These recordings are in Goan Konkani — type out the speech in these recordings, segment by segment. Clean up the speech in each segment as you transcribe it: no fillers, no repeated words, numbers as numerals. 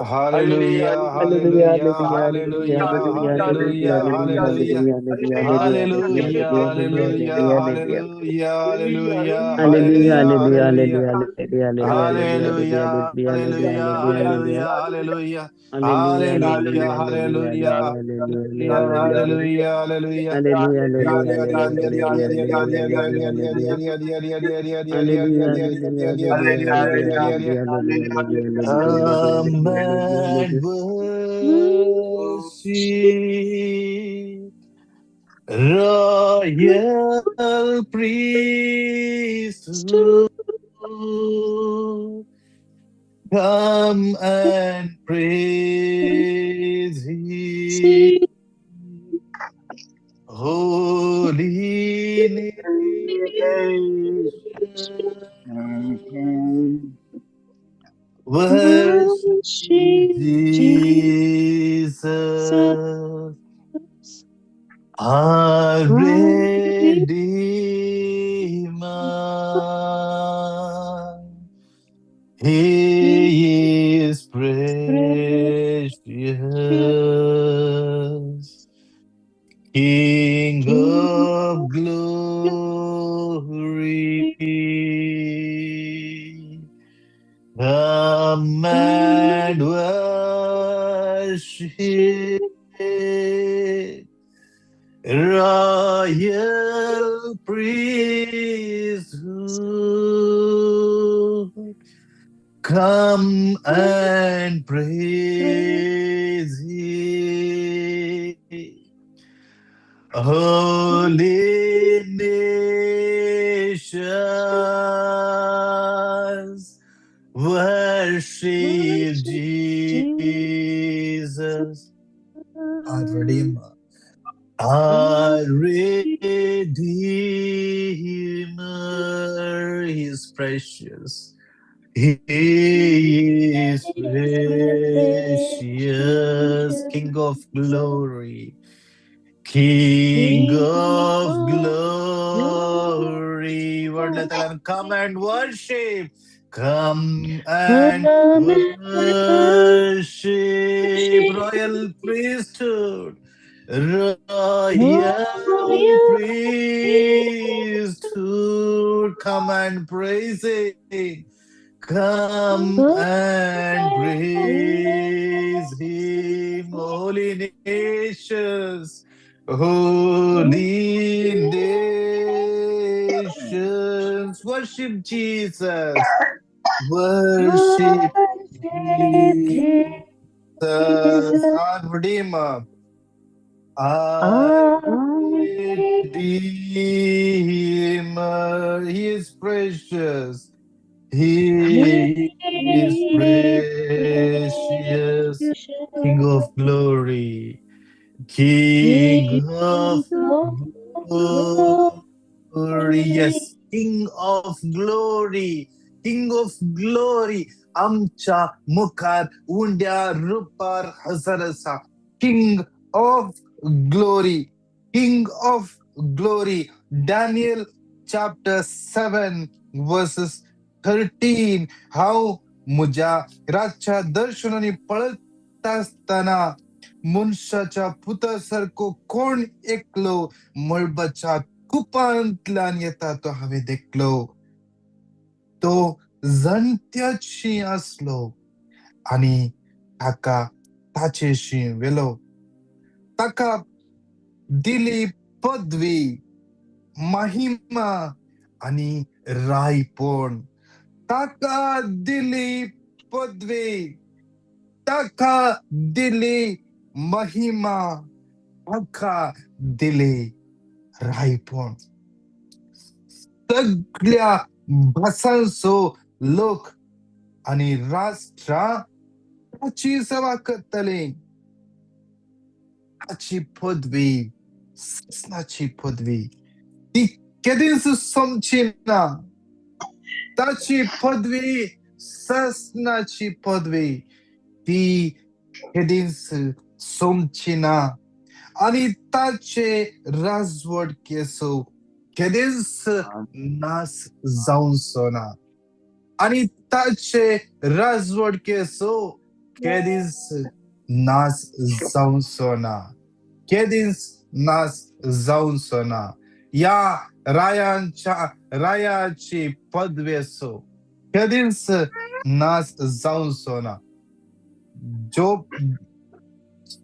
Hallelujah, hallelujah, hallelujah, hallelujah, hallelujah. Hallelujah, hallelujah, hallelujah, hallelujah, hallelujah, hallelujah. Hallelujah, hallelujah, hallelujah, hallelujah. Hallelujah, hallelujah, hallelujah, hallelujah. Come and worship, royal priesthood. Come and praise Him, holy nations. Worship Jesus, our Redeemer. He is precious, King of glory. Come and worship, royal priesthood. Come and praise Him, holy nations. Worship Jesus, Our Redeemer. our Redeemer. He is precious. He is precious, King of glory. King of glory. Word come and worship. Come and worship, royal priesthood. Royal priesthood. Come and praise Him. Come and praise Him, holy nations, holy nations. Worship Jesus, worship Jesus, our Redeemer, our Redeemer. He is precious. He is precious, King of glory, King of glory. Yes, King of glory, King of glory. आमच्या मुखार उंड्या रुपार हजर आसा. King of glory, King of glory. Daniel chapter 7 verses 13. हांव म्हज्या रातच्या दर्शनांनी पळयता आसतना मनशाच्या पुता सारको कोण एकलो मळबाच्या कुपांतल्यान येता तो हांवें देखलो. तो जाणत्याची आसलो आनी ताका ताचेशी व्हेलो. ताका दिली पदवी, महिमा आनी रायपण. ताका दिली पदवी, ताका दिली महिमा, ताका दिली रायपण. सगळ्या भासांचो लोक आनी राष्ट्रां ताची सेवा करतली. ताची पदवी, ससनाची पदवी ती केदींच सोंपची ना. ताची पदवी, ससनाची पदवी ती केदींच सोंपची ना आनी ताचे राजवटकेचो केदींच नाश जावचो ना. आनी ताचे राजवटकेचो केदींच नाश जावचो ना, केदींच नाश जावचो ना. ह्या रायांच्या रायाची पदवेचो केदींच नाश जावचो ना. Job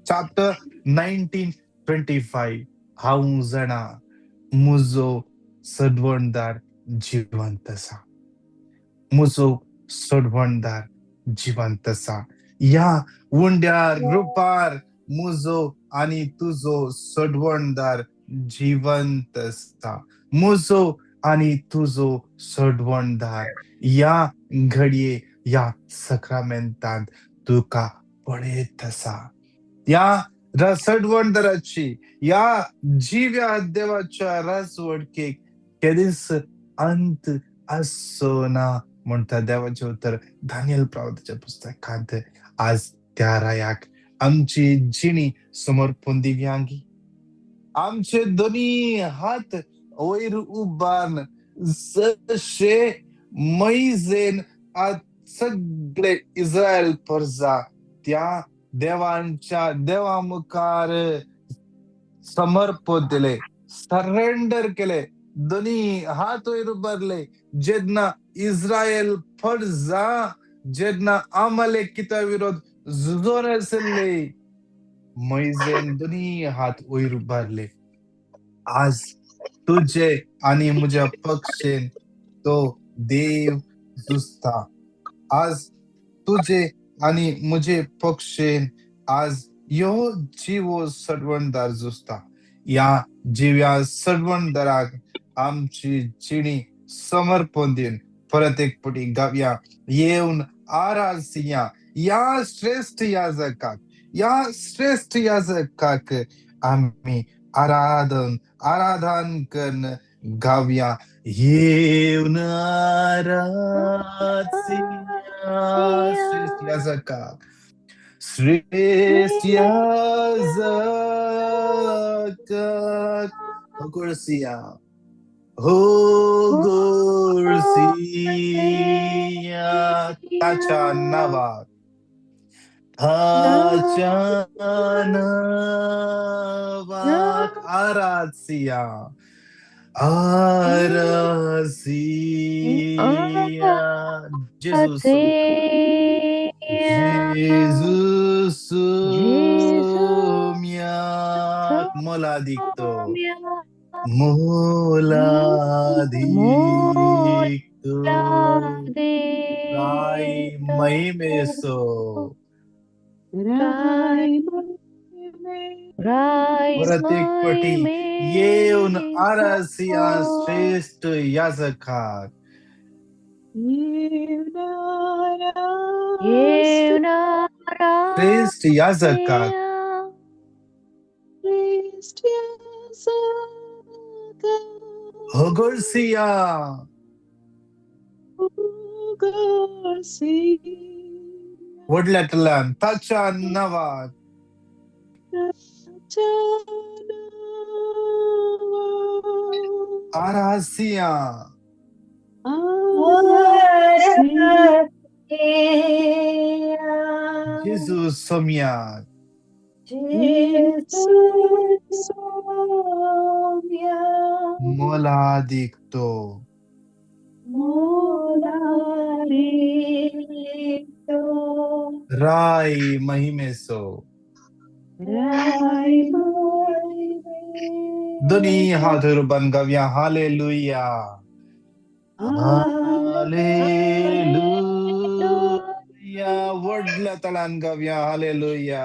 chapter 19:25. हांव जाणा म्हजो सडवणदार जिवंत आसा, म्हजो सडवणदार जिवंत आसा. ह्या उंड्यार रुपार म्हजो आनी तुजो सडवणदार जिवंत आसा. म्हजो आनी तुजो सडवणदार ह्या घडये ह्या सक्रामेंतांत तुका पळयत आसा. ह्या सडवणदाराची, ह्या जिव्या देवाच्या राजवटकेक केदींच अंत आसचो ना म्हणटा देवाचें उतर दानियल प्रावताच्या पुस्तकांत. आज त्या रायाक आमची जिणी समर्पण दिव्यांगी, आमचे दोनी हात वयर उबारून जशे मैजेन सगळे इस्रायल प्रजा त्या देवांच्या देवा मुखार समर्पण दिले, सरेंडर केले, दोनी हात वयर उबारले. जेन्ना इस्रायल प्रजा जेन्ना आमालेकिता विरोध झुजोन आशिल्ले, मैजेन दोनी हात वयर उबारले. आज तुझे आनी म्हज्या पक्षेन तो देव झुजता. आज तुझे आनी म्हजे पक्षेन आज ह्यो जिवो सडवणदार झुजता. ह्या जिव्या सडवणदाराक आमची जिणी समर्पण दिवन परत एक पटी गावया. येवन आरासिया ह्या श्रेश्ठ याजकाक, ह्या श्रेश्ठ याजकाक आमी आराधन आराधन करून गावया. येवन आरासिया श्रेश्ठ याजकाक, श्रेश्ठ याजकाक. होगुळसिया, होगुळसिया ताच्या नावाक, ताच्या नावाक आरासिया, आरासिया. जेजू जेजू सोम्याक मोलादीक तो, मोलादीक तो राय महिमेसो, परत एक पटी येवन आरासिया श्रेश्ठ याजकाक, श्रेश्ठ याजकाक. होगुळसिया, व्हडल्या टल्यान ताच्या नावाक, आरासिया, जेजू सोम्याक, मोलादीक तो, राय महिमेसो. दोन्ही हात रुबान गावया हालेलुया. हालेलुया. व्हडल्या ताळान गावया hallelujah.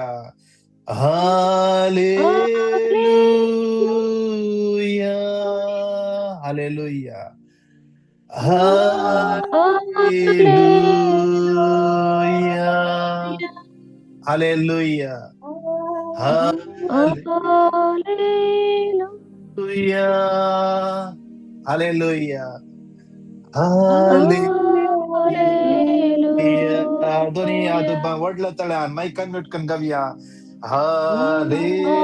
Hallelujah. Hallelujah. Hallelujah. Hallelujah. Hallelujah. Hallelujah. Hallelujah. दोन्ही हात व्हडल्या ताळ्यान मायक अनम्यूट करून गावया. हालेलुया.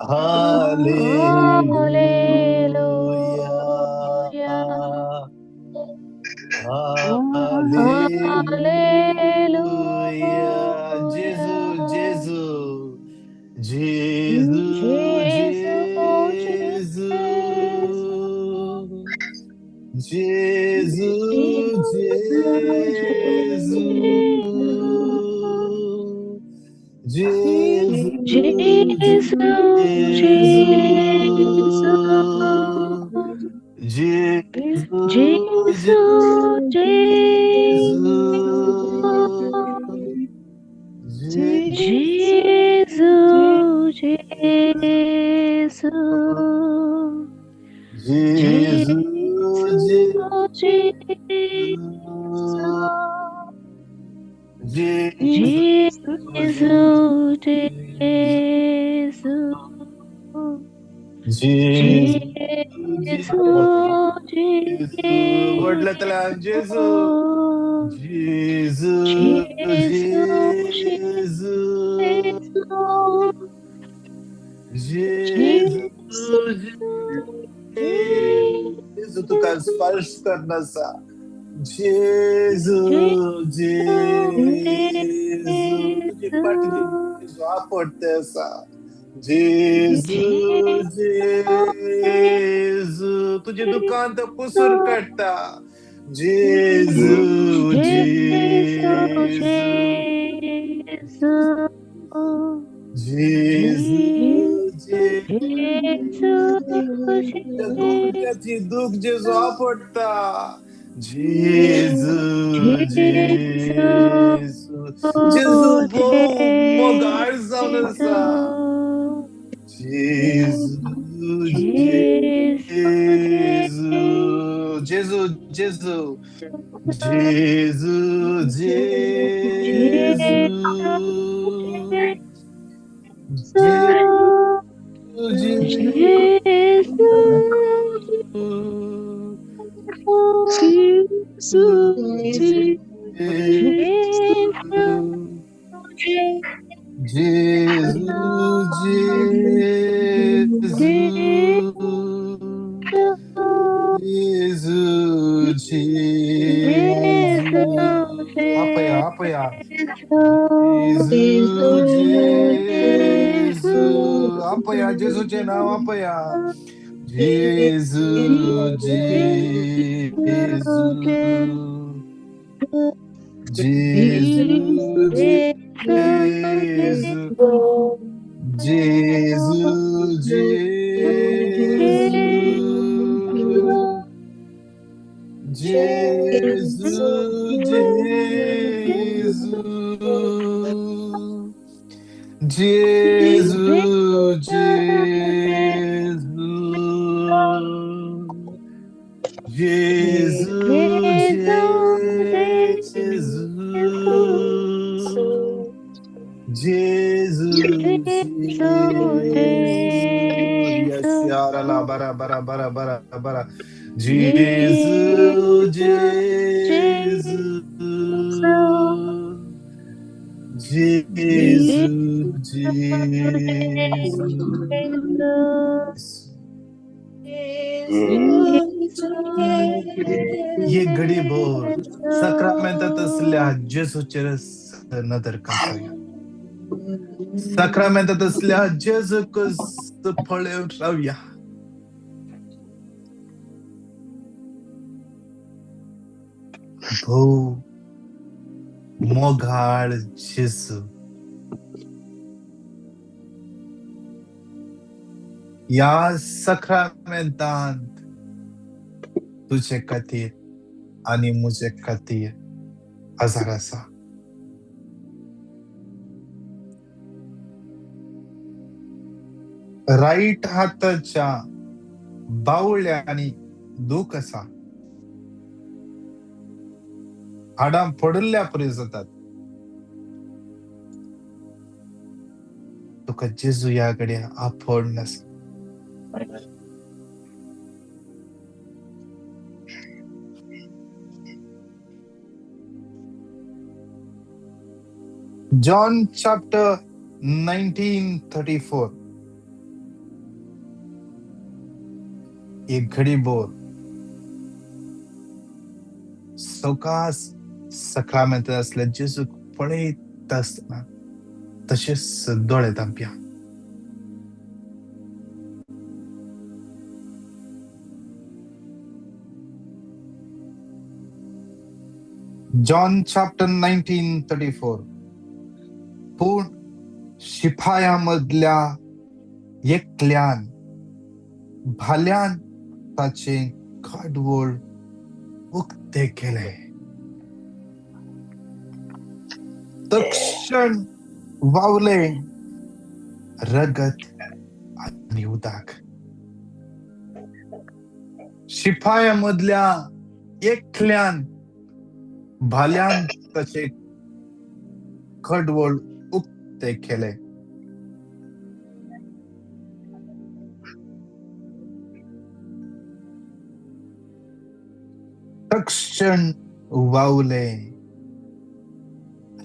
हालेलुया. हालेलुया. जेजू जेजू जेजू जेजू जेजू जेजू जेजू जेजू जेजू जेजू जेजू जेजू व्हडल्या ताळ्यान जेजू जेजू जेजू जेजू जेजू तुका स्पर्श करना आसा. जेजू जेजू तुजी फाट जेजू आपडते आसा. जेजू जेजू तुजें दुकान तो पुसून काडटा. जेजू जेजू जेजू जेजू गोडक्याची दूख जेजू आपडटा. जेजू जेजू जेजू भोव मोगाळ जावन आसा. जेजू जेजू जेजू जेजू जेजू जेजू जेजू जेजू जेजू जेजू जेजू आपया आपया जेजू जेजू आपया जेजूचें नांव आपया. जेजू जेजू जेजू जेजू जेजू जेजू जेजू जेजू जेजू जेजू जेजू जेजू जेजू. Yes, यार बरा बरा बरा बरा बरा. जेजू जेजू जेजू जेजू. ये घडी भर साक्रामेंतात असल्या जेजूचेर नदर काडया. साक्रामेंतात असल्या जेजूकच पळोवन रावया. भोव मोगाळ जेजू, ह्या सक्रामेंतांत तुजे खातीर आनी म्हजे खातीर हजर आसा. रायट हाताच्या बावळ्यांनी दूख आसा, हाडां पडिल्ल्या परी जातात. तुका जेजू ह्या कडेन आपोवन आसा. John chapter 19:34. एक घडी बोर सवकास सक्रामेंत आसले जेजूक पळयत आसतना तशेंच दोळे धांपया. John chapter 19:34. पूण शिपाया मदल्या एकल्यान भाल्यान ताचें कडवळ उक्तें केलें. तक्षण व्हांवलें रगत आनी उदक. शिपाया मदल्या एकल्यान भाल्यान ताचें कडवळ उक्तें केलें. तक्षण व्हांवलें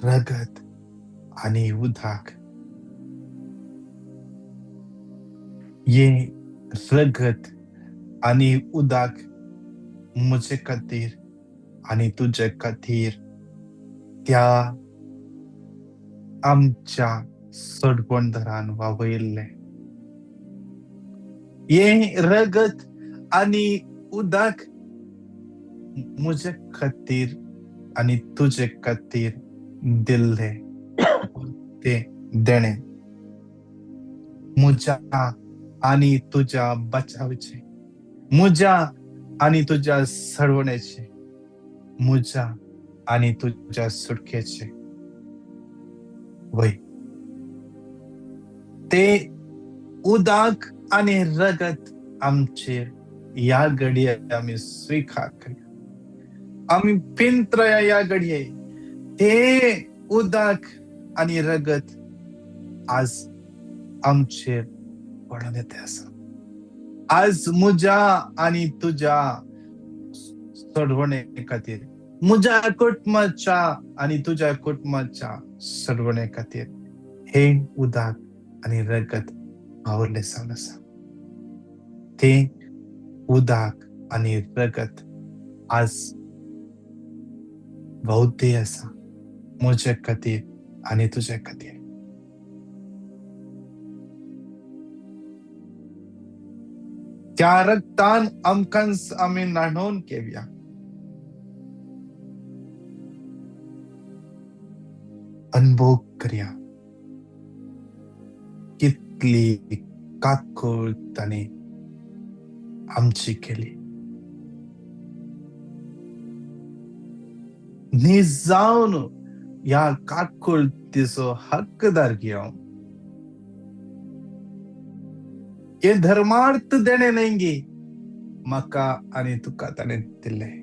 रगत आनी उदक. हें रगत आनी उदक म्हजे खातीर आनी तुजे खातीर त्या आमच्या सडबंदरान व्हांवयल्लें. हें रगत आनी उदक म्हजे खातीर आनी तुजे खातीर दिल्लें तें देणें म्हज्या आनी तुज्या बचावचें, म्हज्या आनी तुज्या सरवणेचें, म्हज्या आनी तुज्या सुटकेचें. वय तें उदक आनी रगत आमचेर ह्या घडये आमी स्विकार करया. आमी पिंत्रया ह्या घडये तें उदक आनी रगत आज आमचेर पडून येता आसा. आज म्हज्या आनी तुज्या सोडवणे खातीर, म्हज्या कुटुंबाच्या आनी तुज्या कुटुंबाच्या सोडवणे खातीर हें उदक आनी रगत आवरलें जावन आसा. तें उदक आनी रगत आज भोवते आसा म्हजे खातीर आनी तुजे खातीर. त्या रगतान आमकां आमी न्हाणोवन घेवया. अनुभव करया कितली काकूळ ताणें आमची केली. न्ही जावन ह्या काकुळतीचो हक्कदार घेवन हे धर्मार्थ देणें न्हय गे म्हाका आनी तुका ताणें दिल्लें.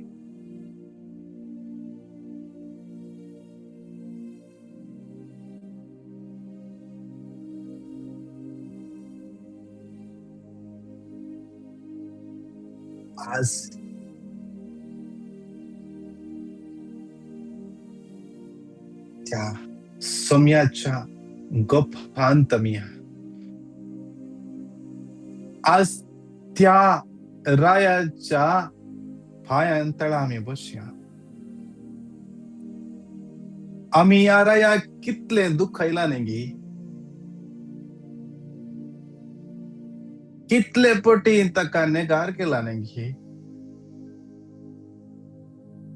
आज त्या सोम्याच्या गोफांत आमी आज त्या रायाच्या पांयां तळा आमी बसया. आमी ह्या रायाक कितलें दुख्ख आयलां न्ही गी, कितले पटी ताका नेगार केला न्ही गी.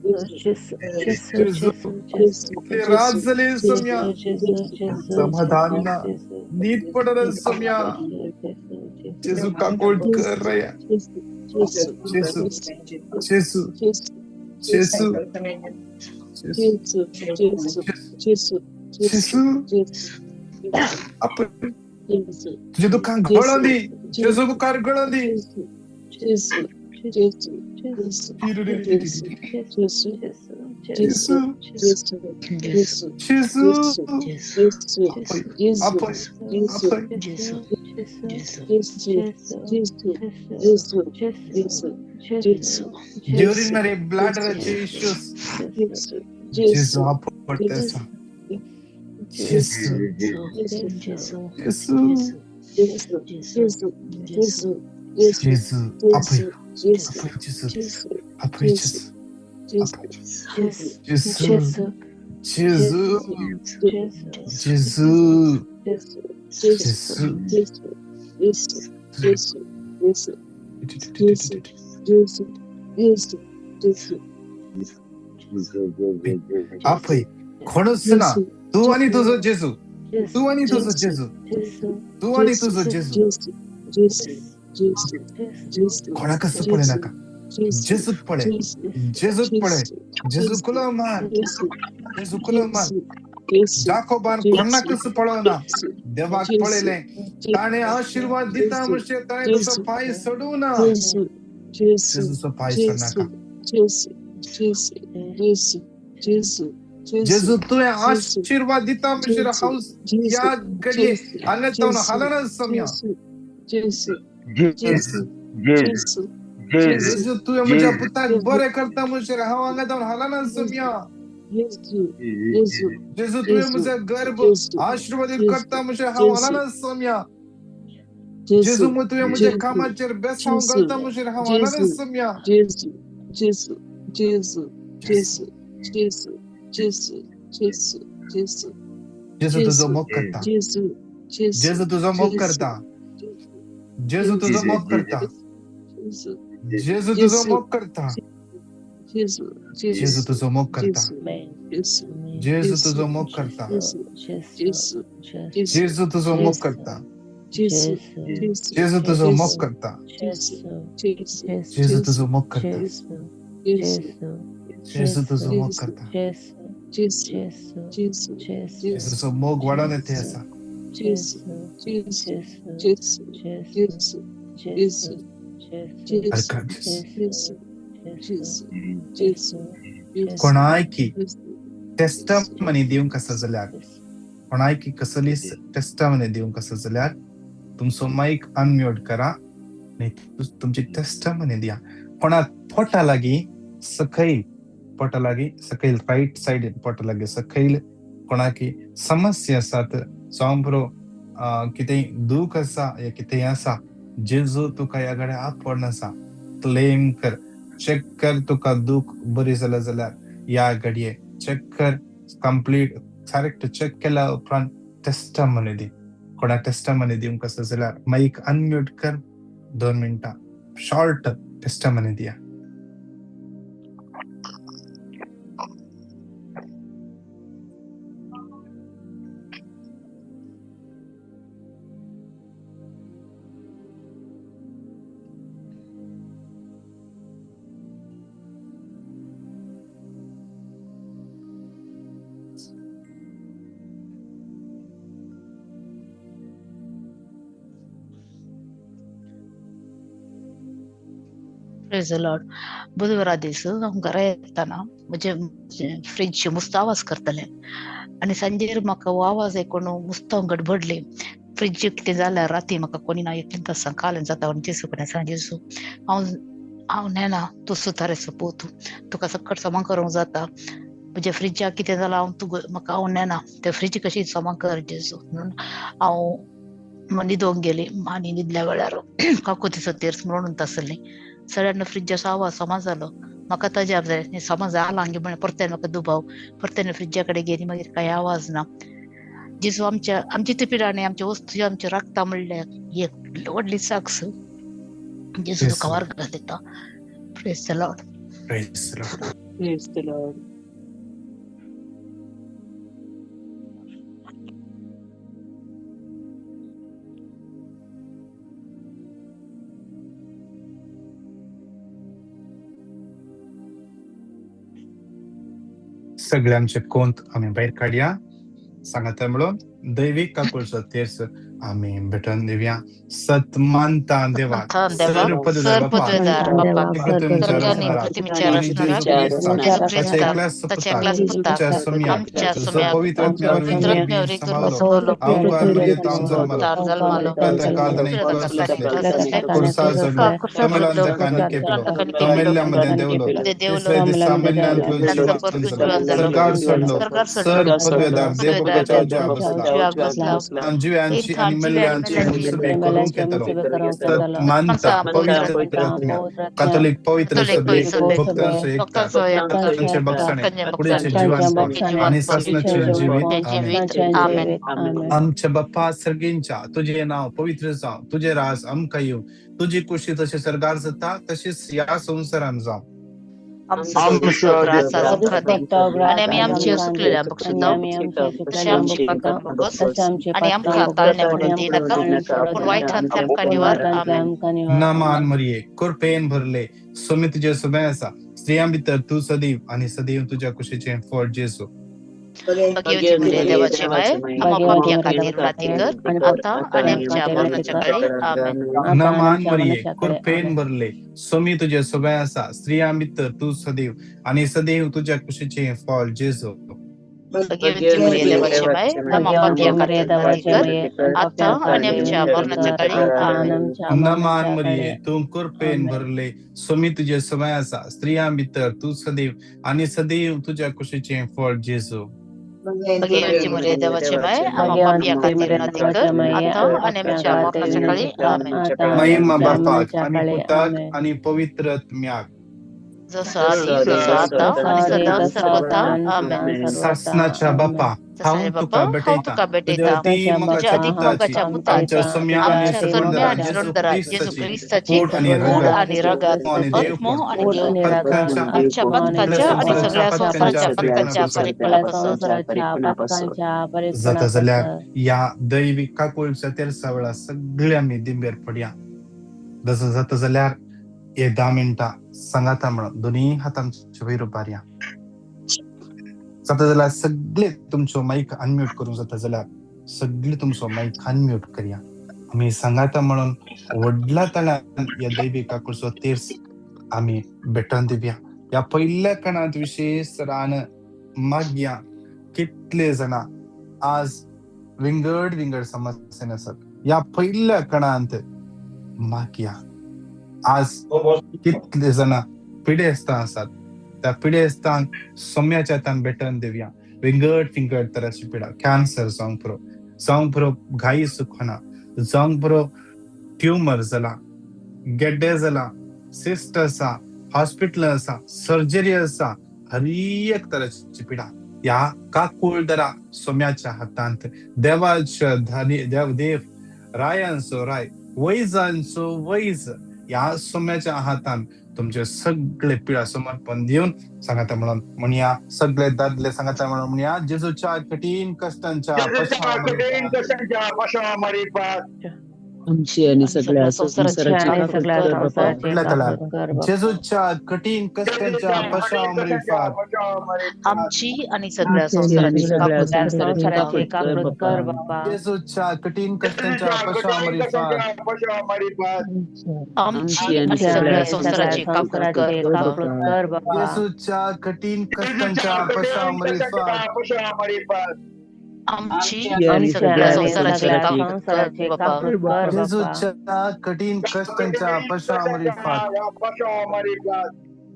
जेजू रात जाली सोम्या समाधान ना न्हीद पडना सोम्या जेजू काकोड कर रया जेजू जेजू जेजू जेजू आपण तुझे दुःखां गळोन दी जेजू मुखार गळोन दी जेजू जेजू आपय आपय यूरिनरी ब्लॅडरचे इश्यूज जेजू आपडते आसा जेजू जेजू जेजू आपय आपय जेजू आपय जेजू जेजू जेजू जेजू जेजू आपय कोणूच ना तूं आनी तुजो जेजू तूं आनी तुजो जेजू तूं आनी तुजो जेजू कोणाकच पळय नाका जेजूक पळय जेजूक पळय जेजू कुलो मार जेजू कुलो मार जाकोबान कोणाकच पळोवना देवाक पळयलें ताणें आशिर्वाद दिता म्हणजे ताणें तुजो पांय सोडूं ना जेजूचो पांय सोडनाका जेजू तुवें आशिर्वाद दिता म्हणजे हांव ह्या घडये हांगा जावन हालना सोम्या जेजू तुवें म्हज्या पुताक बरें करता म्हणजे हांव हांगा जावन हालना सोम्या जेजू तुवें म्हजो गर्भ आशिर्वादीत करता म्हणजे हांव हालना सोम्या जेजू तुवें म्हज्या कामाचेर बेसांव घालता म्हणजे हांव हालना सोम्या जेजू तुजो मोग करता जेजू तुजो मोग करता जेजू तुजो मोग करता जेजू तुजो मोग करता जेजू तुजो मोग करता जेजू तुजो मोग करता जेजू तुजो मोग करता जेजू तुजो मोग करता जेजू तुजो मोग करता जेजू तुजो मोग करता जेजूचो मोग वाडोवन येते आसा कोणायकी टेस्टमनी दिवंक आसा जाल्यार कोणायकी कसलीच टेस्टमनी दिवंक आसा जाल्यार तुमचो मायक अनम्यूट करा आनी तुमची टेस्टमनी दिया. कोणाक पोटा लागीं सकयल पोटा लागीं सकयल रायट सायडीन पोटा लागीं सकयल कोणाकी समस्या आसात जावं पुरो कितेंय दूख आसा या कितेंय आसा जेजू तुका ह्या घडये आपोवन आसा क्लेम कर चॅक कर तुका दूख बरी जाल्या जाल्यार ह्या घडये चॅक कर कंप्लीट करेक्ट चॅक केल्या उपरांत टेस्टमनी दी. कोणाक टेस्टमनी दिवंक आसा जाल्यार मायक अनम्यूट कर 2 मिनटां शॉर्ट टेस्टमनी दिया. Praise the Lord. बुधवारा दीस हांव घरा येतना म्हजे फ्रिज मुस्त आवाज करतलें आनी सांजेर म्हाका हो आवाज आयकून मुस्त हांव गडबडलें. फ्रिज कितें जाल्यार राती म्हाका कोणी ना एकलेंच आसा काल जाता जेजू कडेन सांग जेजू हांव हांव नेना तूं सुतारे सोपूत तुका सकट समा करूंक जाता म्हज्या फ्रिजाक कितें जालां हांव तूं म्हाका हांव नेना ते फ्रिज कशी समा कर जेजू म्हणून हांव न्हिदोंक गेली आनी न्हिदल्या वेळार काकुतीचो तेर्स म्हणून आसली सगळ्यांना फ्रिजाचो आवाज समा जालो म्हाका तजाब जालें समा जाला गे म्हण परत्यान म्हाका दुबाव परत्यान फ्रिजा कडेन गेली मागीर कांय आवाज ना. जेजू आमच्या आमची ती पिराणी आमच्या वस्तू आमच्यो राखता म्हणल्यार एक व्हडली साक्ष जेजू तुका वर्गां दिता. Praise the Lord. Praise the Lord. Praise the Lord. सगळे आमचे कोंत आमी भायर काडया सांगाता म्हणून दैवीक काकुळचो तेर्स आमी भेटोवन दिवया. सत मानता देवा देवा सर पदवीधर सर बापा पदवेदार बापा तुमच्या सर्गानी रचणारा पृथ्वीच्या आनी रचणारा जेजू क्रिस्ताक जेजू ताच्या ख्रिस्ताक एकल्या ताच्या सपुताक एकल्याच पुताक आमच्या सोम्याक आमच्या जो सोम्याक पवित्र जो आत्म्या वरवीं पवित्र गर्भीन आत्म्या समालो गर्भसमलो अवंकार मरियेंत जल्मलो तार जल्मालो उपरांत काळजांनी उपरांत क्रॉस ताका सोंसले क्रॉस सोंसले कुर्सार चडलो कुर्सार तो चडलो मेल्यांत कानी केपलो तांकां तो केपलो मेल्ल्या मदें देंवलो ते देवलो तिसऱ्या दिसा मेल्ल्यांतलो तांचो जिवान परतून जालो जिवान जालो सरकार सोडलो सरकार सर सोडलो पदवेदार देव पदवेदार बापाच्या देव उजव्या बसला उजव्याक बसला जिव्यांची आणि इंसान जिव्या आणि मेल्ल्यांची मेल्यांची मुसबे करूंक येतलो. सत मानता मानता पवित्र पवित्र आत्म्या कातोलीक पवित्र कातोलीक सभेक पवित्र सभेक भक्तांचो एकता भक्तांचो एकता तांचे बक्षणे तांचे कुडीचें बक्षणे जिवानपण कुडीचें आनी जिवानपण सासणाचें जिवीत. ते आमेन. जिवीत. आमेन. आमच्या बाप्पा सर्गींच्या तुजें नांव पवित्र जावं, तुजें राज आमकां येवं, तुजी कुशी तशी सर्गार जाता तशीच ह्या संवसारान जावं. आमचो दिसतो ग्रास आज आमकां दी आनी आमी आमचे चुकलेल्या बक्षिताव तशें आमची पातकां बोगस आनी आमकां ताळणे पडून दिनाका पूण वायटांतले आमकां निवार. आमेन. नामान मरिये कृपेन भरले सोमी तुजें सुबें आसा, स्त्रियां भितर तूं सदैव आनी सदैव तुज्या कुशीचें फळ जेजू. भगवती मरिया देवाची माय आम्हा पापया खातीर प्रार्थी कर आता आनी आमच्या मरणाच्या काळी. आमेन. नामान मरिये कृपेन भरले सोमी तुजें सुबें आसा, स्त्रियां भितर तूं सदैव आनी सदैव तुज्या कुशीचें फळ जेजू. भगवती मरिया देवाची माय आम्हा पापया खातीर प्रार्थी कर आता आनी आमच्या मरणाच्या काळी. आमेन. नमान मरिये तूं कृपेन भरले सोमी तुजें सुबें आसा, स्त्रियां भितर तूं सदैव आनी सदैव तुज्या कुशीचें फळ जेजू. भगवती मरिया देवाची माय आम्हा पापया खातीर प्रार्थी कर आता आनी आमच्या मरणाच्या काळी. आमेन. महिमा बापाक आनी पुताक आनी पवित्र आत्म्याक जसो आदी तसो आता आनी सदां सर्वथा. आमेन. सासनाच्या बापा हांव तसो तुका बापा हांव भेटयतां तुका तुज्या भेटयतां अती तुज्या मोगाच्या अदीक पुताची मोगाच्या आमच्या पुताची सोम्या आनी आमच्या सरवणदारा सोम्या आनी जेजू सरवणदारा जेजू क्रिस्ताची क्रिस्ताची कूड आनी कूड रगत आनी रगत आत्मो आनी आत्मो देवपण आनी देवपण पथकांच्या आमच्या सगळ्या पथकाच्या आणि संवसाराच्या सगळ्या पथकांच्या संवसाराच्या पथकांच्या परिपूर्णापासून परिपूर्णापासून जाता जाल्यार ह्या दैवीक काकुळच्या तेरसा वेळार सगळे आमी दिंबेर पडया. जसो जाता जाल्यार हे 10 मिनटां सांगाता म्हणून दोनूय हात आमचे वयर उबारया. जाता जाल्यार सगळे तुमचो मायक अनम्यूट करूंक जाता जाल्यार सगळे तुमचो मायक अनम्यूट करया. आमी सांगाता म्हणून व्हडल्या तळ्यान ह्या दैवीक काकुळचो तेर्स आमी भेटोवन दिवया. ह्या पयल्या कणांत विशेश रान मागया कितले जाणां आज विंगड विंगड समस्या आसात. ह्या पयल्या कणांत मागया आज कितले जाणां पिडेस्तां आसात, त्या पिडेस्तांक सोम्याच्या हातान भेटोवन दिवया. विंगड विंगड तराची पिडा, कॅन्सर जावंक पुरो, जावंक पुरो घाई सुखना, जावंक पुरो ट्युमर जाला, गेड्डे जाला, सिस्ट आसा, हॉस्पिटल आसा, सर्जरी आसा, हर एक तराची पिडा ह्या काकुळदरा सोम्याच्या हातांत देवाच्या धनी देव देव रायांचो राय वैजांचो वैज ह्या सोम्याच्या हातान तुमचे सगळे पिडा समर्पण दिवन सांगाता म्हणून म्हणया सगळे दादले सांगाता म्हणून म्हणया जेजूच्या कठीण कष्टांच्या जेजूच्या कठीण कष्टांच्या पश्चातापात आमची आणि आणि सगळ्या सगळ्या संसाराची संसाराची काकूळ काकूळ कर कर बापा. बापा. म्हटलं त्याला जेजूच्या कठीण कष्टांच्या जेजूच्या कठीण कष्टांच्या पश्चातापात पश्चातापात आमची आणि सगळ्या आमची आणि संसाराची सगळ्या काकूळ कर संसाराची बापा. काकूळ कर बापा. जेजूच्या कठीण कष्टांच्या जेजूच्या कठीण पश्चातापात कष्टांच्या पश्चातापात आमची आमची आणि आणि सगळ्या सगळ्या संसाराची संसाराची काकूळ कर काकूळ बापा. कर बापा. जेजूच्या कठीण जेजूच्या कष्टांच्या कठीण कष्टांच्या पश्चातापात पश्चातापात आमची आमची आणि आणि सगळ्या सगळ्या संसाराची संसाराची काकूळ कर बापा. जेजूच्या कठीण कष्टांच्या कठीण पश्चातापात कष्टांच्या पश्चातापात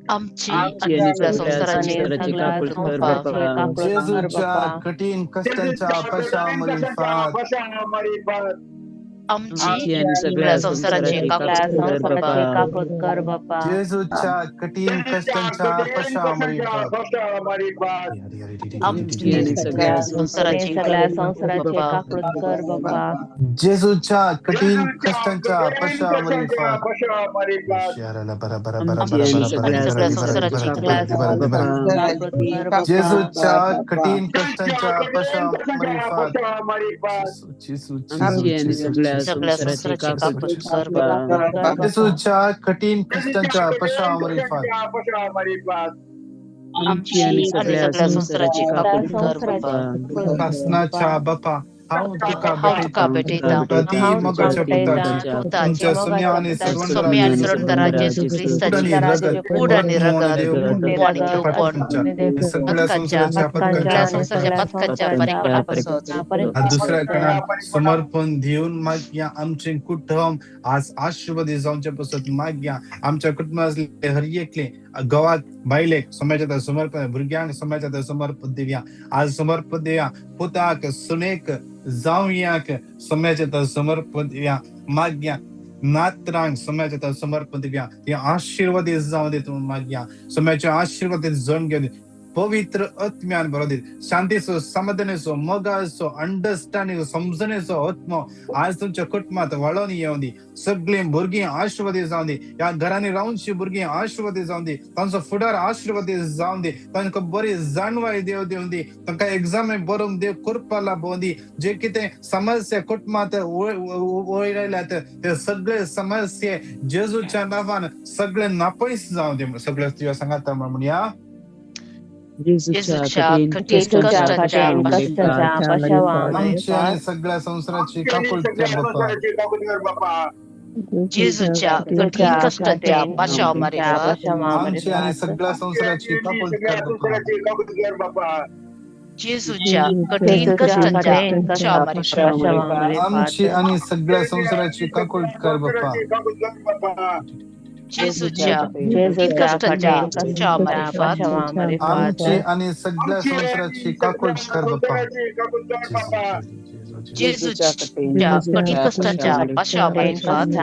आमची आमची आणि आणि सगळ्या सगळ्या संसाराची संसाराची काकूळ कर बापा. बापा. जेजूच्या कठीण कष्टांच्या जेजूच्या कठीण कष्टांच्या पश्चातापात पश्चातापात आमची आणि सगळ्या संसाराची काकूत कर बापा. जेजूच्या कठीण कष्टांच्या पश्चामारीफात. आमची आणि सगळ्या संसाराची काकूत कर बापा. जेजूच्या कठीण कष्टांच्या पश्चामारीफात. जेजूच्या कठीण कष्टांच्या पश्चामारीफात. सगळ्या संसाराची काकूत कर बापा. जेजूच्या कठीण कष्टांच्या पश्चामारीफात. आमची आणि सगळ्या संसाराची काकूत कर बापा. सासनाच्या बापा, हांव तुका भेटयता अति मोगाच्या पुताची, तुमच्या सौम्य आणि सौम्य आणि सरणदारा जेजू क्रिस्ताची कूड आणि रगत आणि देवपण सगळ्या संसाराच्या पथकांच्या परिकोणापासून दुसऱ्या कणात समर्पण देऊन मागया. आमचे कुटुंब आज आशीर्वाद जावचे पासत मागया. आमच्या कुटुंबातले हर एकले गावात बायलेक समाजात समर्पण, भुरग्यांक समाजात समर्पण दिवया. आज समर्पण दिवया. पुताक सुनेक जावयाक समाजात समर्पण दिवया. मागया नात्रांक समाजात समर्पण दिवया. ते आशीर्वाद जावं दे म्हणून मागया. समाजाचे आशीर्वाद जण घेवन पवित्र आत्म्यान बरो दीत, शांतीचो, समाधानाचो, मोगाचो, अंडरस्टँडिंग, समजणेचो आत्मो आज तुमच्या कुटुंबात वाळोवन येवं दी. सगळीं भुरगीं आशीर्वादी जावं दी. ह्या घरांनी रावची भुरगीं आशीर्वादी जावं दी. तांचो फुडार आशीर्वादी जावं दी. तांकां बरी जाणवाय देव दिवं दी. तांकां एग्जाम बरोवन देव कृपा लाभोवं दी. जे कितें समस्या कुटुंबात वयल्यात ते सगळे समस्ये जेजूच्या नांवान सगळे नापयस जावं दी. सगळे तुज्या सांगाता म्हणया. जेजूच्या कठीण कष्टांच्या आमची आणि सगळ्या संसाराची काकूत कर बापा. जेजूच्या कठीण कष्टांच्या पाशामारीफात. आमची आणि सगळ्या संसाराची काकूत कर बापा. जेजूच्या कठीण कष्टांच्या पाशामारीफात. आमची आणि सगळ्या संसाराची काकूत कर बापा. जेजूच्या कठीण कष्टांच्या पाशामारीफात. आमची आणि सगळ्या संसाराची काकूत कर बापा. जेजूच्या कठीण कष्टांच्या पाशामारीफात.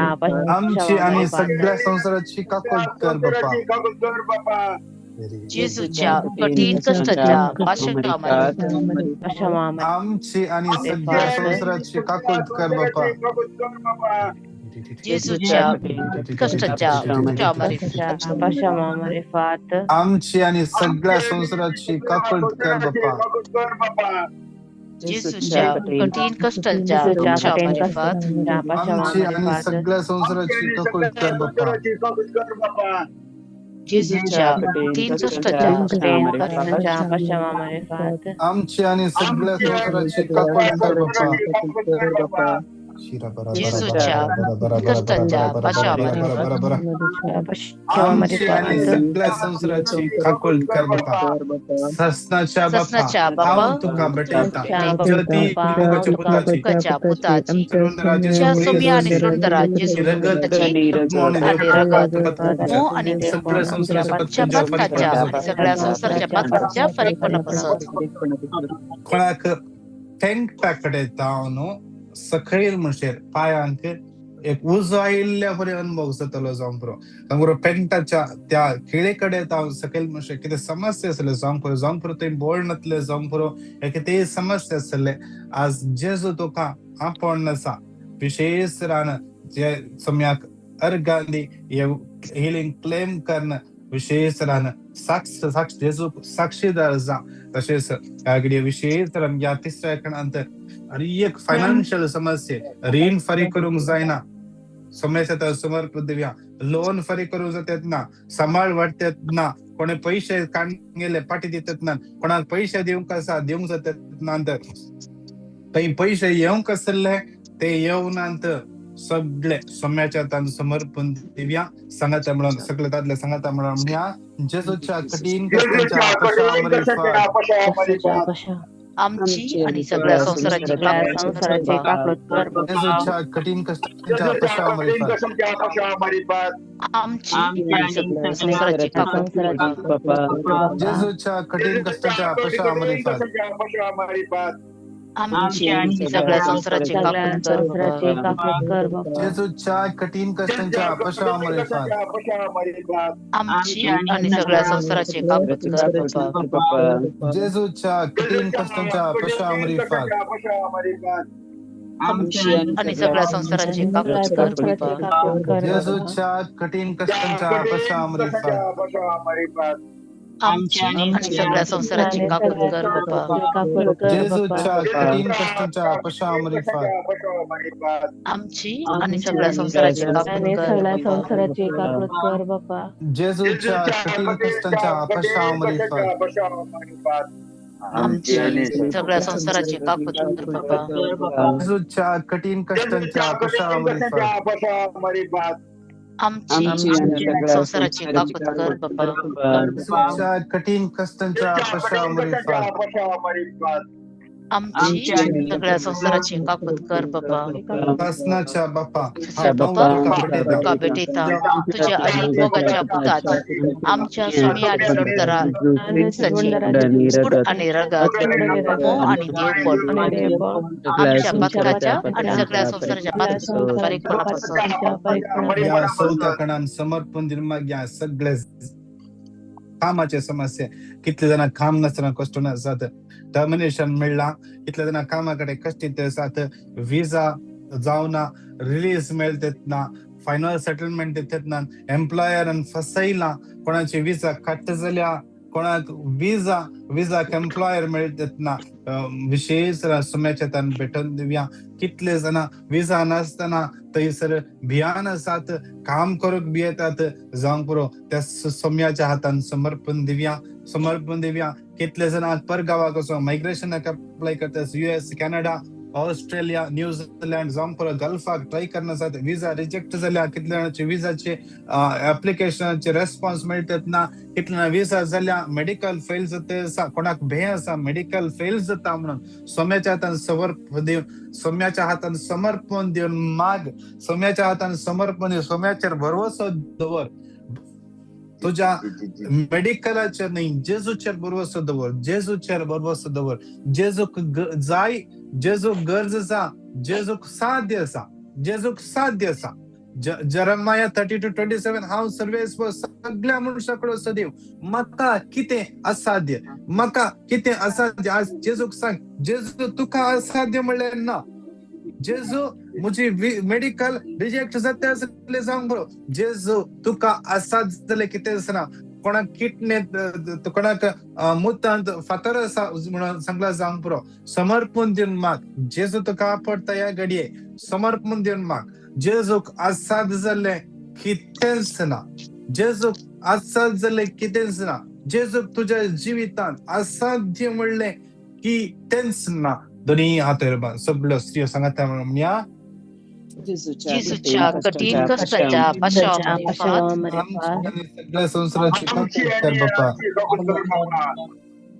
आमची आणि सगळ्या संसाराची काकूत कर बापा. जेजूच्या कठीण कष्टांच्या पाशामारीफात. आमची आणि सगळ्या संसाराची काकूत कर बापा. जेजूच्या कष्टांच्या पाशामारीफात. आमची आणि सगळ्या संसाराची काकूत कर बापा. जेजूच्या कठीण कष्टांच्या पाशामारीफात. आमची आणि सगळ्या संसाराची काकूत कर बापा. जेजूच्या कठीण कष्टांच्या पाशामारीफात. आमची आणि सगळ्या संसाराची काकूत कर बापा. जेजूच्या कष्टांच्या पाशामारीफात. आमची आणि सगळ्या संसाराची काकूत कर बापा. ससनाच्या बापा, हांव तुका भेटयता अति मोगाच्या पुताची, सौम्य आणि सरणदारा जेजू क्रिस्ताची आणि रगत आणि सगळ्या संसाराच्या पथकांच्या सगळ्या संसाराच्या पथकांच्या फरीकपणापासून. कोणाक तेंगटा कडेन जावन सकयल म्हणशेर पायांक एक उजो आयिल्ल्या परी अनुभव जातलो जावंक पुरो. जावंक पेंटाच्या त्या खिळे कडेन जावन सकयल म्हणशेर कितें समस्या आसले जावंक पुरो, जावंक पुरो थंय बोळ नातले जावंक पुरो, कितेंय समस्या आसले आज जेजू तुका आपोवन आसा. विशेष रान जे सम्याक अर्गांदी हे हिलिंग क्लेम करण विशेष रान साक्ष साक्ष जेजू साक्षीदार जा. तशेंच विशेष रान ह्या तिसऱ्या खणांत एक फायनान्शियल समस्या, रीण फारीक करूंक जायना, समस्या समर्पण दिवया, लोन फारीक करूंक जातात ना, सांबाळ वाडतात ना, कोणे पयशे काडून गेले पाटी दितात ना, कोणाक पयशे दिवंक आसा दिवंक जातात ना, थंय पयशे येवंक आसले ते येवनात. सगळे सम्याच्या हातान समर्पण दिवया. सांगाता म्हणून सगळे दादले सांगाता म्हणून म्हणया. जेजूच्या कठीण कष्टांच्या पश्चामारीफात. आमची आणि सगळ्या संसाराची काकूत कर बापा. जेजूच्या कठीण कष्टांच्या पश्चामारीफात. आमची आणि सगळ्या संसाराची काकूत कर बापा. जेजूच्या कठीण कष्टांच्या पश्चामारीफात. आमची आणि सगळ्या संसाराची काकूत कर बापा. जेजूच्या कठीण कष्टांच्या पशाव मरिफात. आमची आणि सगळ्या संसाराची काकूत कर बापा. जेजूच्या कठीण कष्टांच्या पशाव मरिफात. आमची आणि सगळ्या संसाराची काकूत कर बापा. जेजूच्या कठीण कष्टांच्या पशाव मरिफात. आमची आणि सगळ्या संसाराची काकूत कर बापा. जेजूच्या कठीण कष्टांच्या पशाव मरिफात. आमची आणि सगळ्या संसाराची काकूत कर बापा. जेजूच्या कठीण कष्टांच्या पशाव मरिफात. आमची आणि सगळ्या संसाराची काकूत कर बापा. जेजूच्या कठीण कष्टांच्या पशाव मरिफात. आमची संसाराची काकूत कर बापा. जेजूच्या कठीण कष्टांच्या पशाव मरिफात. आमची सगळ्या संसाराची काकूत कर बापा. पासनाच्या बापा, बापा तुका भेटयता तुझ्या अलीक मोगाच्या पुतात आमच्या स्वामी आणि जोडदारा क्रिस्ताची कूड आणि रगत, मोह आणि देवपण आमच्या पातकाच्या आणि सगळ्या संसाराच्या पातकापासून या चवथ्या कणान समर्पण दिवन मागया सगळे कामाचे समस्या. कितले जाणां काम नासतना कश्ट आसात, टर्मिनेशन मेळ्ळा, कितले जाणां कामा कडेन कश्टीत आसात, विजा जावना, रिलीज मेळत ना, फायनल सेटलमेंट दितात ना, एम्प्लॉयरान फसयला, कोणाची विजा कट जाल्या, कोणाक विजा विजाक एम्प्लॉयर मेळत ना. विशेष सुम्याच्या तान भेटून दिवया. कितले जाणां विजा नासतना थंयसर भियान आसात, काम करूंक भियेतात, जावंक पुरो त्या सोम्याच्या हातान समर्पण दिवया, समर्पण दिवया. कितले जाणां परगांवाक वचोन मायग्रेशनाक अप्लाय करतात, US, Canada, Australia, New Zealand, जावंक पुरो गल्फाक ट्राय करना आसात, विजा रिजेक्ट जाल्या, कितले जाणांचे विजाचे एप्लिकेशनाचे रेस्पॉन्स मेळटात ना, कितले जाणां विजा जाल्या, मेडिकल फेल जाता आसा, कोणाक भंय आसा मेडिकल फेल जाता म्हणून सोम्याच्या हातान समर्पण दिवन, सोम्याच्या हातान समर्पण दिवन माग, सोम्याच्या हातान समर्पण दिवन सोम्याचेर भरवसो दवर. तुझ्या मेडिकलाचेर न्ही, जेजूचेर भरवसो दवर, जेजूचेर भरवसो दवर. जेजूक जाय, जेजूक गरज आसा, जेजूक साध्य आसा, जेजूक साध्य आसा. जेरेमाया 32:27 हांव सर्वेस्पर सगळ्या मनशां कडेन सदैव, म्हाका कितें असाध्य, म्हाका कितें असाध्य. आज जेजूक सांग, जेजू तुका असाध्य म्हणल्यार ना. जेजू म्हजी मेडिकल रिजेक्ट जाता आसलें जावंक बरो, जेजू तुका असाध्य जालें कितें आसना. कोणाक किडनेत, कोणाक मुतांत फातर आसा म्हणून सांगला जावंक पुरो, समर्पण दिवन माग. जेजू तुका आपडटा ह्या घडये, समर्पण दिवन माग. जेजूक असाध्य जाल्लें कितेंच ना, जेजूक असाध्य जाल्लें कितेंच ना. जेजूक तुज्या जिवितांत असाध्य म्हणलें कितेंच ना. दोनी हात सगळ्यो स्त्रियो सांगाता म्हणया, जेजूच्या कठीण कष्टाच्या पशाव मरिफात. सगळ्या संसाराची काकूत कर बापा.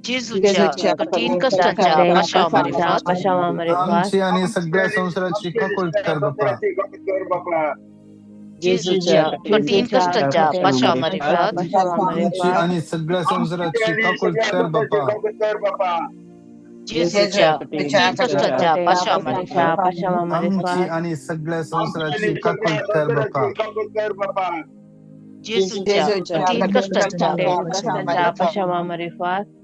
जेजूच्या कठीण कष्टाच्या पशाव मरिफात. आमची आणि सगळ्या संसाराची काकूत कर बापा. जेजूच्या कठीण कष्टाच्या पशाव मरिफात. आमची आणि सगळ्या संसाराची काकूत कर बापा. जेजूच्या कठीण कष्टाच्या पशाव मरिफात. आमची आणि सगळ्या संसाराची काकूत कर बापा. जेजूच्या कठीण कष्टाच्या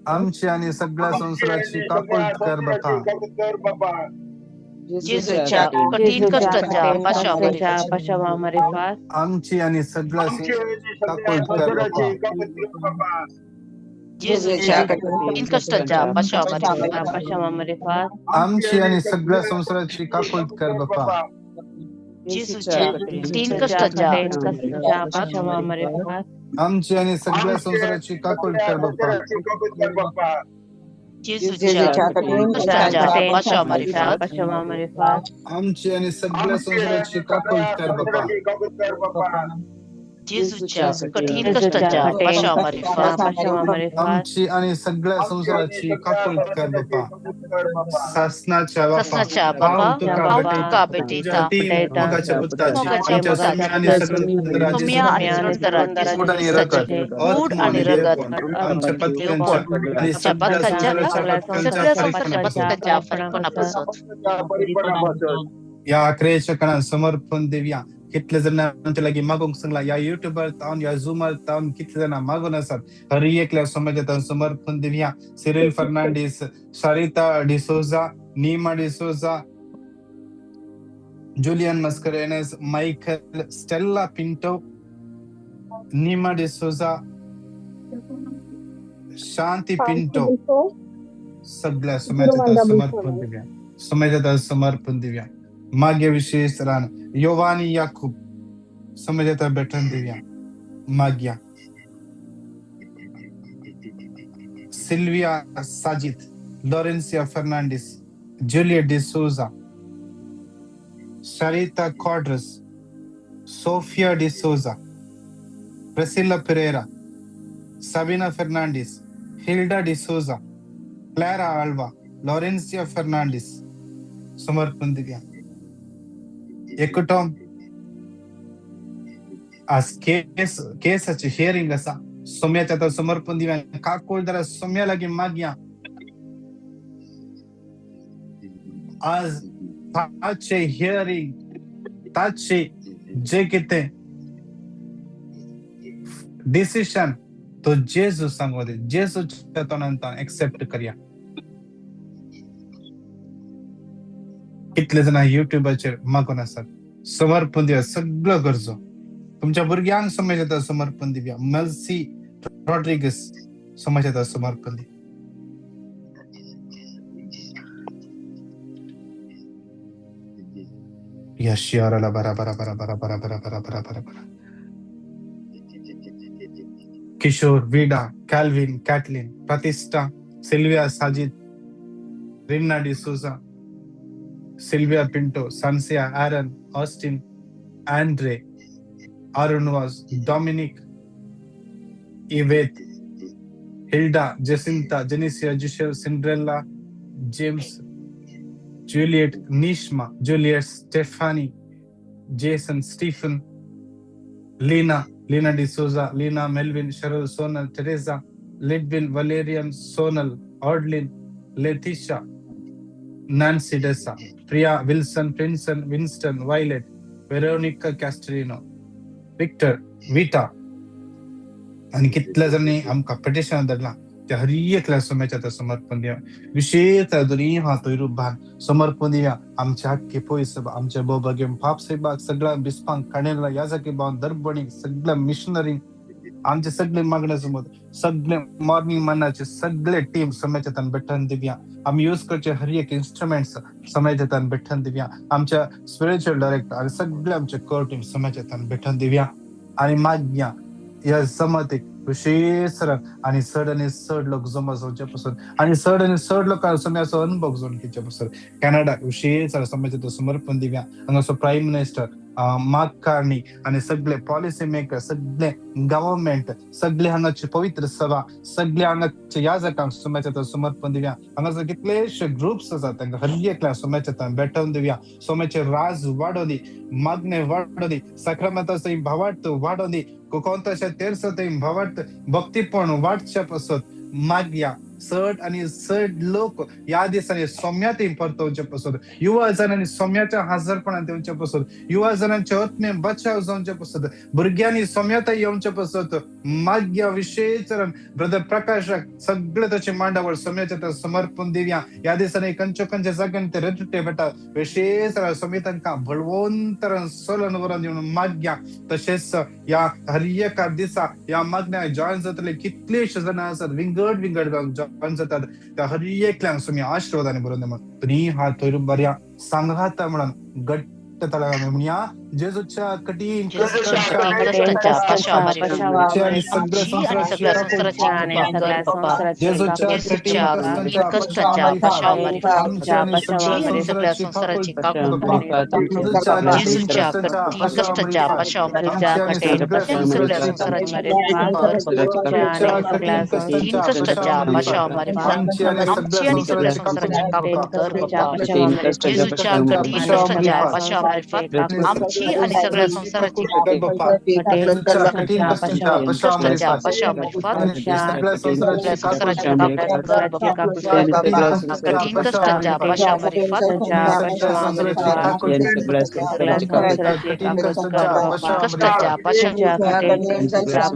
आमची आणि सगळ्या संसाराची काकूत कर बापा. जेजूच्या कठीण कष्टाच्या पशाव मरिफात. आमची आणि सगळ्या संसाराची काकूत कर बापा. जेजूच्या कठीण कष्टाच्या पशाव मरिफात. आमची आणि सगळ्या संसाराची काकूत कर बापा. जेजूच्या कठीण कष्टाच्या आमची आणि सगळ्या संसाराची काकूत कर बापा. जेजूच्या कठीण कष्टाच्या पशाव मरिफात. आमची आणि सगळ्या संसाराची काकूत कर बापा. जेजूच्या कठीण कष्टाच्या पाशाव मारिफात आमची आणि सगळ्या संसाराची काकुळट कर बापा. सासनाच्या बापा, हांव तुका भेटयता मोगाच्या पुताची, आमच्या सोम्या आनी सगळ्या कूड आणि रगत, आत्मो आणि देवपण आमच्या पत्क्यांच्या आणि सगळ्या संसाराच्या पत्क्यांच्या फारीकपणा. या क्रियेच्या कणान समर्पण देवया. कितले जण आमच्या लागीं मागूंक सांगला, ह्या युट्यूबार तावन, ह्या झुमार तावन कितले जाणां मागून आसात, हर एकल्या समाजांत समर्पण दिवया. Cyril Fernandes, Sarita D'Souza, Nima D'Souza, Julian Mascarenhas, Michael, Stella Pinto, Nima D'Souza, Shanti Pinto, सगळ्या समाजात समर्पण दिवया. समाजात समर्पण दिवया. मागे विशेष रान योवानी याकूब समाजात बेठन दिवया. माग्या Sylvia Sajid, Laurencia Fernandes, Juliet D'Souza, Sarita Quadras, Sophia D'Souza, Priscilla Pereira, Sabina Fernandes, Hilda D'Souza, Clara Alva, Laurencia Fernandes समर्पण दिवया. एकटो आज केस केसाचे हियरिंग आसा, सोम्याच्या आतां समर्पण दिवया. काकूळ जरा सोम्या लागीं मागया. आज ताचे हियरिंग, ताचे जे कितें डिसिशन तो जेजू सांगू दे, जेजूच्या तोंडान एक्सेप्ट करया. कितले जाणां युट्यूबाचेर मागून आसात, समर्पण दिवया. सगळो गरजो तुमच्या भुरग्यांक समाजात समर्पण दिवया. मेल्सी रॉड्रिगस समाजात समर्पण दिवया. यशियाराला बरा बरा बरा बरा बरा बरा बरा बरा बरा बरा. Kishore, Vida, Calvin, Catlin, Pratishtha, Sylvia Sajid, Rinna D'Souza, Sylvia Pinto, Sansiya, Aaron, Austin, Andre, Arun Vaz, Dominic, Yvette, Hilda, Jacinta, Jenicia, Jishel, Cinderella, James, Juliet, Nishma, Juliet, Stephanie, Jason, Stephen, Leena, Leena D'Souza, Leena, Melvin, Cheryl, Sonal, Teresa, Lidwin, Valerian, Sonal, Audlin, Letitia, Nancy Dessa, Priya, Wilson, Princeton, Winston, Violet, Veronica Castrino, Victor, Vita. आनी कितल्या जाणांनी आमकां पिटिशन धाडलां त्या हर एकल्या सोम्याच्या आतां समर्पण दिवया. विशेष दोनी हात भान समर्पण दिवया. आमच्या हक्की पयस आमच्या बोबागे पाप साहेबाक सगळ्या बिस्पांक काणेला याजाकी भावन दर्बणीक सगळ्या मिशनरी आमचे सगळे मागण्या समोर सगळे मॉर्निंग मनाचे सगळे टीम समाजाच्या तान बेठन दिवया. आमी यूज करचे हर एक इन्स्ट्रुमेंट्स समाजाच्या तान बेठन दिवया. आमच्या स्पिरिच्युअल डायरेक्टर आणि सगळे आमचे कोर टीम समाजाच्या तान बेठन दिवया. आणि मागण्या ह्या जमातीक विशेष आणि चड आणि चड लोक जमा जावचे पासून आणि चड आणि चड लोकांक सम्याचो अनुभव जावन घेवचे पासून कॅनडा विशेष समाजाचो समर्पण दिवया. हांगासो प्रायम मिनिस्टर मार्क कार्नी आणि सगळे पॉलिसी मेकर, सगळे गव्हर्नमेंट, सगळे हांगाचे पवित्र सभा, सगळे हांगाचे याजकांक सोम्याच्या समर्पण दिवया. हांगासर कितलेशे ग्रुप्स आसात तांकां हर एकल्या सोम्याच्या बेटोवन दिवया. सोम्याचे राज वाडोवंदी, मागणे वाडोवंदी, साक्रामेंताचो भावार्थ वाडोवंदी, कोंताच्या तेरसो भावार्थ भक्तीपण वाडचे पासत मागया. चड आणि चड लोक ह्या दिसांनी सोम्यात परतवचे पासत, युवा जणांनी सोम्याच्या हजरपणात येवचे पासत, युवा जणांचे आत्मे बचाव जावचे पासत, भुरग्यांनी सोम्यात येवचे पासत मागया. विशेष ब्रदर प्रकाशाक सगळे ताचे मांडावळ सोम्याच्या समर्पण दिवया. ह्या दिसांनी खंयच्या खंयच्या जाग्यांनी ते रटटे बेटा विशेष सोमी तांकां बळवंत सोलन व्हरून दिवन मागया. तशेंच ह्या हर एका दिसा ह्या मागण्या जॉयन जातले कितलेशे जाणां आसात, विंगड विंगड जॉयन जातात, त्या हर एकल्यांक सोमी आशिर्वादाने भरून दे. म्हणून तुमी हात थंय बऱ्या सांगाता म्हणून घट्ट ताळ्या म्हणया जेजूच्या कठीण जेजूच्या कष्टांच्या कठीण कष्टांच्या पाशावर आमची आणि सगळ्या आमची आणि संसाराची सगळ्या काकूट संसाराची कर कृपा बाप्पा. कर बाप्पा. जेजूच्या कठीण जेजूच्या कष्टांच्या कठीण कष्टांच्या पाशावर पाशावर आमची आणि आमची सगळ्या आणि सगळ्या संसाराची संसाराची काकूट कर काकूट बाप्पा. कर बाप्पा. जेजूच्या कठीण जेजूच्या कष्टांच्या कठीण कष्टाच्या पाशावर पाशावर आमची आणि आमची सगळ्या आणि सगळ्या संसाराची संसाराची काकूट काकूट कर कर बाप्पा. जेजूच्या कठीण कठीण कष्टांच्या कष्टाच्या पाशावर पाशावर आमची आणि सगळ्या आमची आणि सगळ्या संसाराची काकूट संसाराची कर काकूट बाप्पा. कर बाप्पा. जेजूच्या कठीण कष्टाच्या पाशावर आमची आणि सगळ्या संसाराची कर बाप्पा. जेजूच्या कठीण कष्टांच्या पाशावर कष्टाच्या पाशावर आणि सगळ्या सगळ्या संसाराची संसाराची काकूट काकूट कर बाप्पा. कठीण कठीण कष्टांच्या कष्टाच्या पाशावर पाशावर सगळ्या संसाराची काकूट कठीण कष्टांच्या पाशावर कष्टाच्या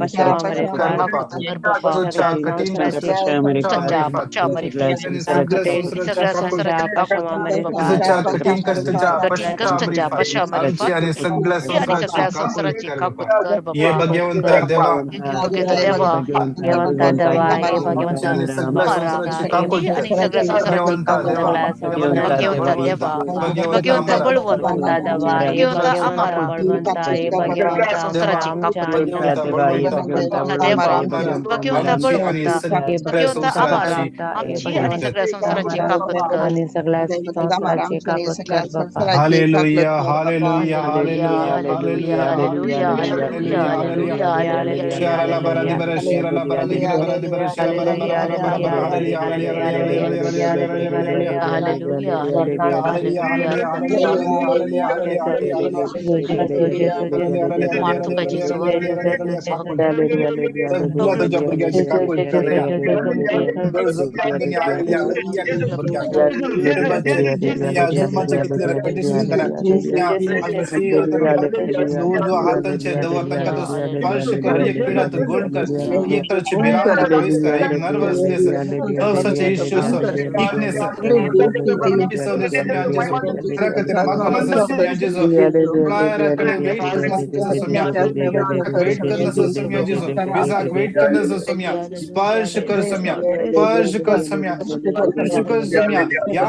पाशावर कर बाप्पा. काकूट कर बाप्पा. जेजूच्या कठीण कष्टाच्या कष्टांच्या पाशावर आणि सगळ्या संसाराची सगळ्या काकूट संसाराची काकूट कर बाप्पा. जेजूच्या कठीण कष्टांच्या कठीण कष्टाच्या पाशावर पाशावर आमची आणि सगळ्या आमची आणि संसाराची सगळ्या काकूट संसाराची कर काकूट बाप्पा. कर ये बाप्पा. भगवंता देवा देवा आमची आणि सगळ्या संसाराची काकूट आमची कर. आणि सगळ्या संसाराची भगवंता काकूट देवा कर. भगवंता भगवंता बळवंत देवा भगवंता भगवंता अमरा बळवंत भगवंता अमरा देवा संसाराची काकूट भगवंता बळवंत देवा भगवंता आमची आणि बळवंत सगळ्या भगवंता अमरा संसाराची आमची काकूट आणि कर. सगळ्या संसाराची काकूट कर. Hallelujah hallelujah hallelujah hallelujah hallelujah hallelujah hallelujah hallelujah hallelujah hallelujah hallelujah Shirala बरा दिबरा शिराला बरा दिबरा बरा दिबरा शिरा बरा बरा बरा बरा बरा hallelujah hallelujah hallelujah hallelujah hallelujah hallelujah hallelujah hallelujah hallelujah hallelujah मार तुका जेजू सगळ्या तुझ्या भुरग्याची काकूट कर रे. या जुलमाचे कितले रेपिटेशन करा. जो हातांचे दवा तांकां तो स्पर्श कर, एक पिडा तो गुण कर, एक तरेचे भिरांत पयस कर, एक नर्वसनेस, नर्वसाचे इश्यूज, वीकनेस, वेट करना सोम्या जेजू, विजाक वेट करना सोम्या, स्पर्श कर सोम्या, स्पर्श कर सोम्या, स्पर्श कर सोम्या. या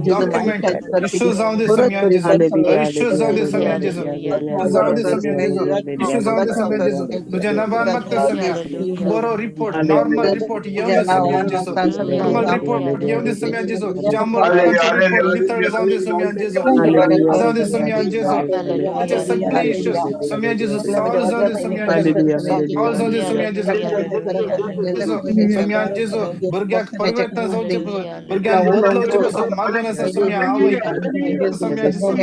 डॉक्युमेंट इश्यू जाऊ दे सोम्या जेजू, इश्यू जाऊ दे सोम्या जेजू, जाऊ दे सोम्या जेजू, इश्यू जाऊ दे सोम्या जेजू. तुझ्या नावान मागता सोम्या, बरो रिपोर्ट, नॉर्मल रिपोर्ट येऊ दे सोम्या जेजू, नॉर्मल रिपोर्ट येऊ दे सोम्या जेजू, जांभूळ रिपोर्ट नितळ जाऊ दे सोम्या जेजू, जाऊ दे सोम्या जेजू. तुझे सगळे इश्यूज सोम्या जेजू सॉल्व जाऊ दे सोम्या जेजू, सॉल्व जाऊ दे सोम्या जेजू. सोम्या जेजू भुरग्याक परिवर्तन जावचे पसून, भुरग्याक बदलवचे पसून मागून आसा सोम्या आवय. सोम्या जेजू,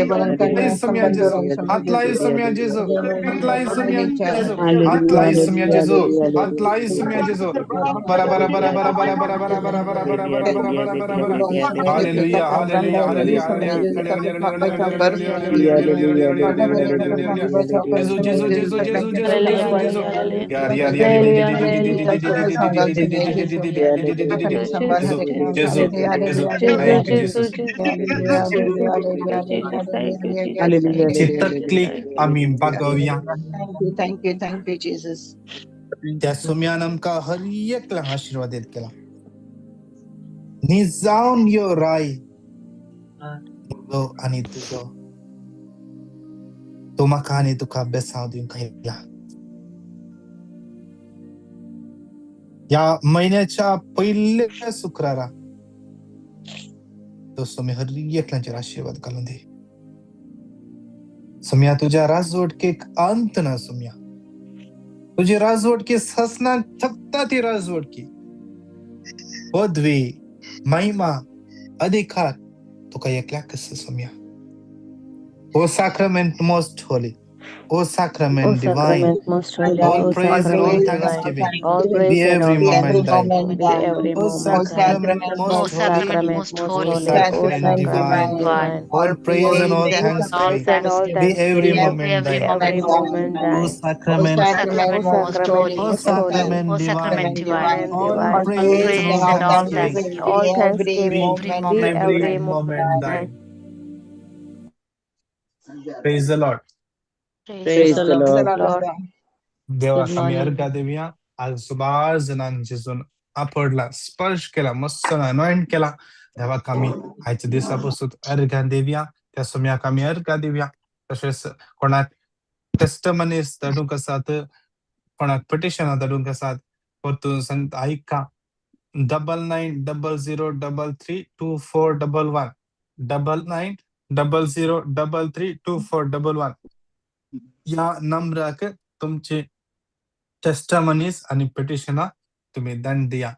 सोम्या जेजू, हात लाय सोम्या जेजू, हात लाय सोम्या जेजू, हात लाय सोम्या जेजू, हात लाय सोम्या जेजू. बरा बरा बरा बरा बरा बरा बरा बरा बरा बरा बरा बरा बरा बरा बरा. Hallelujah hallelujah hallelujah hallelujah. जेजू जेजू जेजू जेजू जेजू जेजू जेजू. यार यार यार जेजू जेजू जेजू. Thank you Jesus. तकली आम्ही बागोवया. Thank you, thank you, Jesus. त्या सोम्यान आमकां हर एकल्या आशिर्वाद केला. निजावन यो राय म्हजो आनी तुजो, तो म्हाका आनी तुका बेसांव दिवंक आयला. ह्या म्हयन्याच्या पयल्या शुक्रारा तो सोम्या हर एकल्यांचेर आशिर्वाद घालून दी. सोम्या तुज्या राजवटकेक अंत ना सोम्या, तुझी राजवटकी ससनाक थकता ती राजवटकी, पदवी महिमा अधिकार तुका एकल्याक आसा Saumya. O sacrament most holy, O sacrament O divine, sacrament most holy, all O praise and all sacrament divine, thanksgiving all be praise and every all moment thine. thanksgiving be every O moment thine. sacrament O most holy, sacrament Sacrament most most O holy, holy, O sacrament divine, sacrament divine, all praise and all all thanksgiving praise and all be every thanksgiving moment every thine. be every moment. moment O thine. sacrament, O Sacrament most sacrament holy, O most holy, sacrament O divine, sacrament O divine, sacrament all divine, all praise and praise all and all thanksgiving thanksgiving, all be thanksgiving every be moment every every thine. moment moment thine. thine. Praise the Lord. Praise Praise the the Lord. Lord. देवाक Good आमी morning. अर्घा दिवया. आज सुमार जाणांक जेजून आपडला, स्पर्श केला, मस्त अनॉइंट केला. देवाक आमी आयच्या दिसा पसून अर्घां दिवया, त्या सोम्याक आमी अर्घां दिवया. तशेंच कोणाक टेस्टमनीज धाडूंक आसात, कोणाक पिटिशनां धाडूंक आसात, परतून सांगता आयका, 9900332411, 9900332411 ह्या नंबराक तुमची टेस्टमनीज आनी पिटिशनां तुमी धाडून दिया.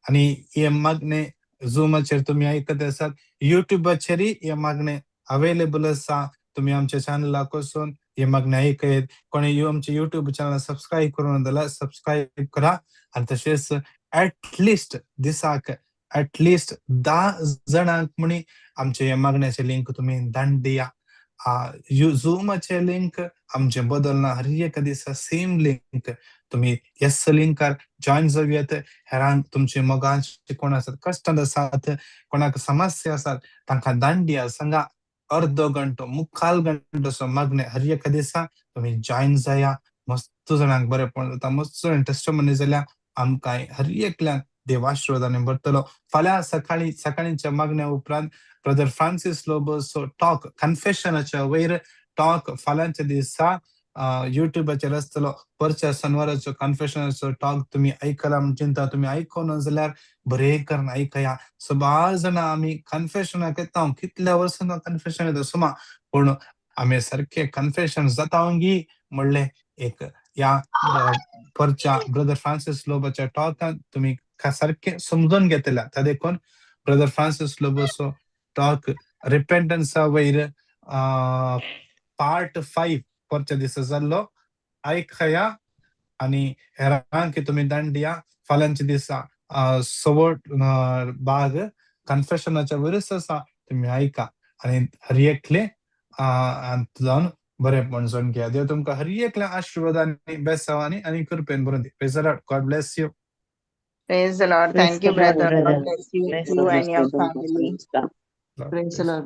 आनी हे मागणे झुमाचेर तुमी आयकत आसात, युट्यूबाचेरय हे मागणे अवेलेबल आसा. तुमी आमच्या चॅनलाक वचून हे मागणे आयकयत. कोणी आमचे युट्यूब चॅनल सबस्क्रायब करून जाल्यार सबस्क्रायब करा. आनी तशेंच एटलिस्ट दिसाक एटलिस्ट 10 जाणांक म्हणी आमचे हे मागण्याचे लिंक तुमी धाडून दिया. झुमाचे लिंक आमचे बदलना, हर एका दिसा सेम लिंक. तुमी येस लिंकार जॉयन जावयात. हेरांक, तुमचे मोगाचे कोण आसात, कश्टांत आसात, कोणाक समस्या आसात, तांकां धाडून दिया. सांगा अर्दो घंटो, मुखाल घंटो असो मागणे हर एका दिसा तुमी जॉयन जाया. मस्त जाणांक बरेपण जाता, मस्त जाण टेस्टमनी जाल्या आमकां हर एकल्यान देव आशिर्वादांनी भरतलो. फाल्यां सकाळी सकाळीच्या मागण्या उपरांत ब्रदर फ्रांसीस लोबोचो टॉक, कन्फेशनाच्या वयर टॉक फाल्यांच्या दिसा युट्यूबाचेर आसतलो. परच्या शनवाराचो कन्फेशनाचो टॉक तुमी आयकला म्हण चिंता. तुमी आयकोना जाल्यार बरें करून आयकया. सबार जाणां आमी कन्फेशनाक येता, कितल्या वर्सां कन्फेशन येता सुमा, पूण आमी सारके कन्फेशन जाता गी म्हणलें एक ह्या परच्या ब्रदर फ्रांसीस लोबोच्या टॉकान तुमी सारकें समजून घेतल्या. त्या देखून ब्रदर फ्रांसीस लोबोचो टॉक रिपेंटन्सा वयर पार्ट 5 परच्या दिसा जाल्लो, आयकया आनी हेरांक तुमी धाडून दिया. फाल्यांच्या दिसा सवट भाग कन्फेशनाच्या वयरच आसा, तुमी आयका आनी हर एकले जावन बरेपण जावन घेया. देव तुमकां हर एकल्या आशिर्वादांनी, बेसांवांनी आनी कृपेन भरून दी. Praise the Lord. God bless you. Praise the Lord. Praise Thank you, the Lord, brother. God brother. bless you, Praise you the and your family. Praise the Lord.